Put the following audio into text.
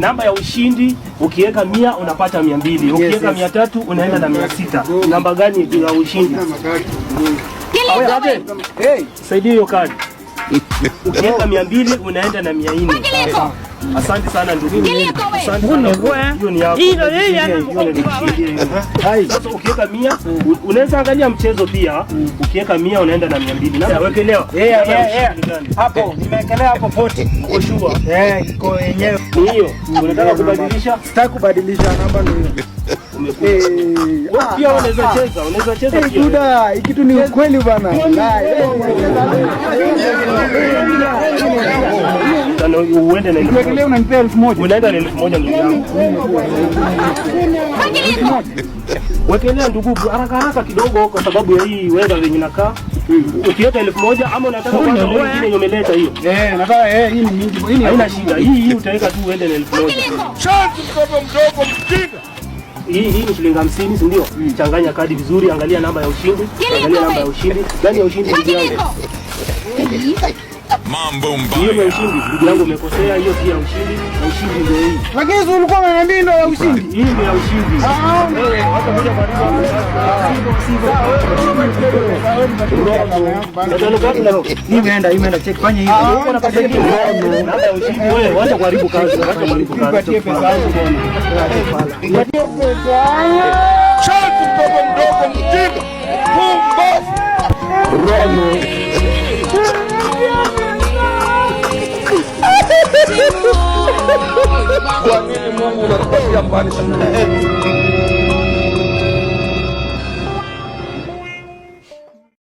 Namba ya ushindi ukiweka 100 unapata 200, ukiweka 300 unaenda na 600. Namba gani ya ushindi? Hey, Saidia hiyo kadi. Ukiweka 200 unaenda na 400. Asante sana ndugu. Asante sana. Hiyo ni yako. Hiyo ni hai. Sasa ukiweka 100 unaweza angalia mchezo pia. Ukiweka 100 unaenda na 200. Na wekelewa. Yeah. Hapo nimewekelea hapo 40. Uko sure? Eh, iko yenyewe. Ni hiyo. Unataka kubadilisha? Sitaki kubadilisha namba ndio hiyo. Umekuwa. Eh, Wewe pia unaweza cheza, unaweza cheza eh, pia. Buda, hii kitu ni ukweli bana. Tano, uende na 1000. Ukiwekelea unanipea 1000. Unaenda na 1000 ndugu yangu. Wekelea ndugu haraka haraka kidogo kwa sababu ya hii weather venye inakaa. Ukiweka 1000 ama unataka kwanza wewe nyingine yenye umeleta hiyo. Eh, nataka eh, hii ni mingi. Hii ni Haina shida. Hii utaweka tu uende na 1000. Chanzi mtoto mdogo mjinga. Hii ni shilingi 50, si ndio? Changanya kadi vizuri, angalia namba ya ushindi. Angalia namba ya ushindi. Gani ya ushindi ndugu yangu? Mambo Hiyo ya mbaya. ushindi ndugu yangu umekosea, hiyo si ya ushindi. Ya ushindi ndio hii. Lakini si ulikuwa unaniambia ndio ya ushindi. Hii ndio ya ushindi. Wewe hata moja kwa Hii imeenda, hii imeenda. Check, fanya hivi. Namba ya ushindi wewe, wacha kuharibu kazi, wacha kuharibu kazi. Nipatie pesa yangu bwana. Nipatie pesa yangu. Chanzi mtoto mdogo mjinga. Pumbavu. Kwa nini Mungu unatupatia punishment?